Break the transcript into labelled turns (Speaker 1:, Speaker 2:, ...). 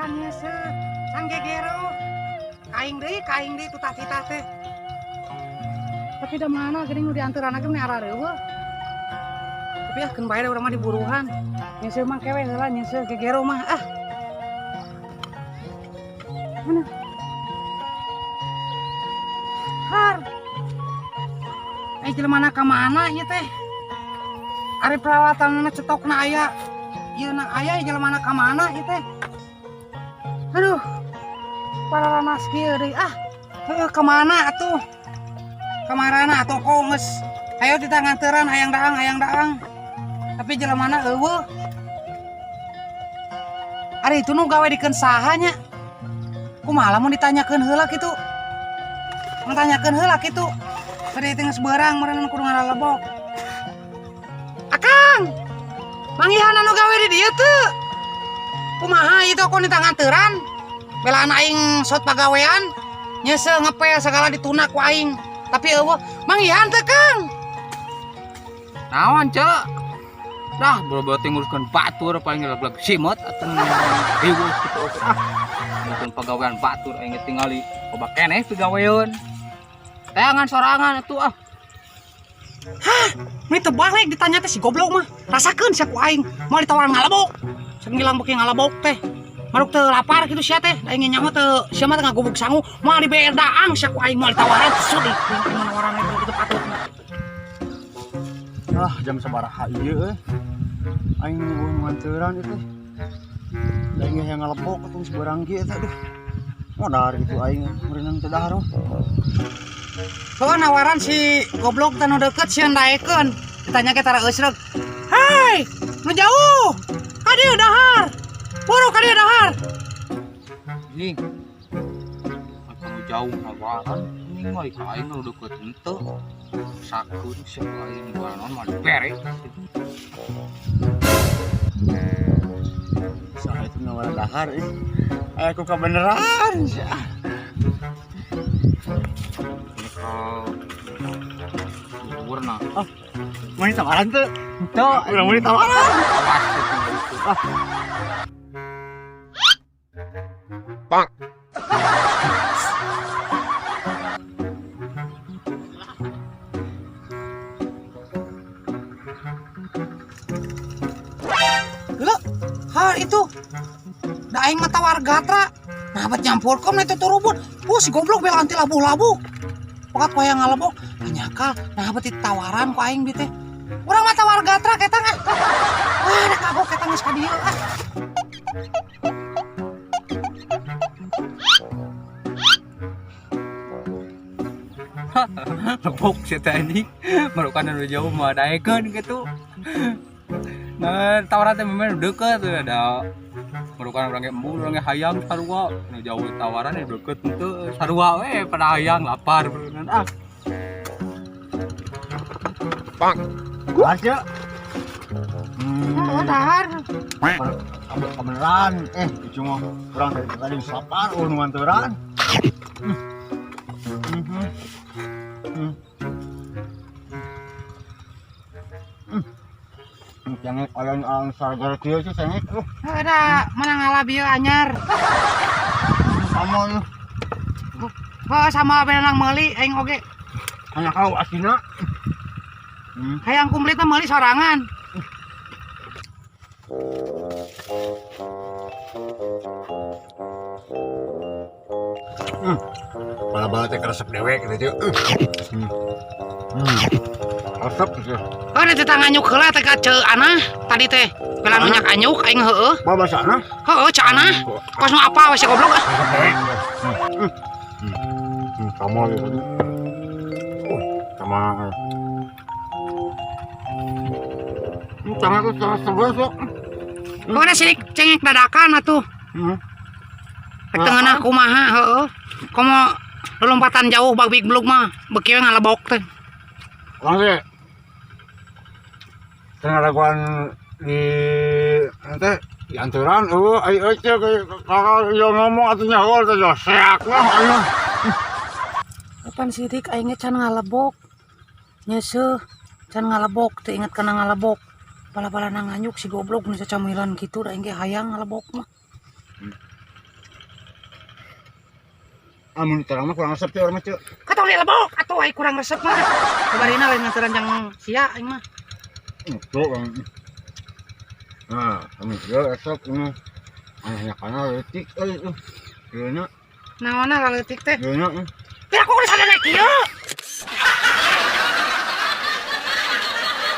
Speaker 1: Can nyeuseuh, can gegero. Kaing deui tutah-titah teh. Tapi da mana geuning nu dianteurana ge meni arareuweuh. Tapi ah keun bae da urang mah diburuhan. Nyeuseuh mah kewe heula nyeuseuh gegero mah ah. Mana? Har. Eh jelema ka mana ieu teh? Ari peralatanna cetokna aya. Ieu na aya jelema ka mana ieu teh? Aduh. Pararanas kieu deui ah. Heueuh ka mana atuh? Kamarana atuh kok geus ayo kita nganteran hayang daang hayang daang. Tapi jelemana eueuh. Ari itu nu gawe dikeun saha nya? Kumaha lamun ditanyakeun heula kitu? Mun tanyakeun heula kitu. Bade teh geus beurang meureun kudu ngalalebok. Akang. Manggihan anu gawe di dieu teu? Kumaha ieu teh kok ditanganteran? Belaan aing sot pagawean, nyeuseuh ngepel segala dituna ku aing. Tapi eueuh manggihan teu Kang?
Speaker 2: Naon, Cek? Dah, boro-boro teh nguruskeun batur paling lag-lag simot atuh riweuh kitu oge ah. Nguruskeun pagawean batur aing ge tingali loba keneh pigaweun. Teangan sorangan atuh ah.
Speaker 1: Hah, ini teu balik ditanya teh si goblok mah. Rasakeun sia ku aing, moal ditawaran ngalebok. Sengilang beuki ngalebok teh. Maruk teu lapar kitu sia teh, aing ge nyaho teu sia mah teh ngagubug sangu, moal dibere daang sia ku aing moal ditawaran sudi. Aing mah nawaran aing kitu patut.
Speaker 3: Ah, jam sabaraha ieu euy. Aing eueuh nganteran ieu teh. Aing ge ngalebok atuh geus beurang kieu eta aduh. Modar gitu aing meureunang teu dahar mah.
Speaker 1: Soalnya nawaran si goblok teh nu deket sieun daekeun. Ditanya ke tara eusreuk. Hei, nu jauh. Ka dieu dahar. Buru ka dieu dahar.
Speaker 2: Nih. Atuh nu jauh nawaran ini mah ka aing nu deket henteu. Sakeun sia aing naon mah dibere.
Speaker 3: Saha itu nawaran dahar ih. Aya ku kabeneran sia.
Speaker 2: Ini kalau dhuwurna.
Speaker 3: Ah, mau ditawaran teu?
Speaker 2: Henteu.
Speaker 3: Urang mau ditawaran.
Speaker 2: Awas tinggal itu.
Speaker 3: Ah.
Speaker 2: Bang.
Speaker 1: Gila, hal itu. Da aing mah tawar gatra. Nah, bet nyampur kom itu turubun. Oh, si goblok bela anti labuh-labuh. Pokat ku hayang ngalebok, nyakal. Nah, bet ditawaran ku aing di teh. Urang mah tawar gatra ketang ah. Wah, da kagok ketang geus ka dieu ah.
Speaker 2: Lebok si teh anjing. Marukan anu jauh mah daekeun kitu. Nah, tawaran teh memang deket tuh ada. Marukan urang ge embung, urang ge hayang sarua. Nu jauh tawaran ya deket henteu sarua we pada hayang lapar beneran ah.
Speaker 3: Bang. Dahar sia.
Speaker 1: Oh, dahar.
Speaker 3: Kebeneran, cuma urang dari tadi lapar, nu nganteran. Cengek ayam ayam sargar kieu sih cengek.
Speaker 1: Ada mana ngalah bieu anyar.
Speaker 3: Sama lu.
Speaker 1: Oh, sama benang meuli aing oge.
Speaker 3: Hanya kau asina.
Speaker 1: Hayang komplit mah meuli sorangan.
Speaker 3: Bala-bala teh keresep dewek gitu. Resep gitu.
Speaker 1: Oh, ada tetang anyuk heula teh ka Ceu Anah tadi teh. Bela nu nyak anyuk aing heueuh.
Speaker 3: Bawa bahasa Anah?
Speaker 1: Heueuh Ceu Anah. Kos nu apa we si goblok ah.
Speaker 3: Resep dewek. Sama gitu. Sama. Sama aku sama sebelah sok.
Speaker 1: Pokoknya sih cengek dadakan atuh. Rek teu ngeunah kumaha heueuh. Komo lompatan jauh babik beluk mah beuki we ngalebok teh.
Speaker 3: Urang teh teu ngadaguan di nanti di anturan eueuh ai euy teh kakak ieu ngomong atuh nyaho teh seak lah aing.
Speaker 1: Kapan sidik aing ge can ngalebok. Nyeuseuh can ngalebok teu inget kana ngalebok. Bala-bala nanganyuk si goblok nu cacamilan kitu da aing ge hayang ngalebok mah.
Speaker 3: Amun terang mah kurang resep teh urang mah, Ceu.
Speaker 1: Katong dilebok atuh ai kurang resep mah. Kabarina lain nganteran jang sia aing mah.
Speaker 3: Itu kan. Nah, amun ieu resep ini. Anehnya kana leutik euy. Ieu nya,
Speaker 1: Naonna laleutik teh?
Speaker 3: Ieu nya.
Speaker 1: Tidak, kok udah sadar kieu.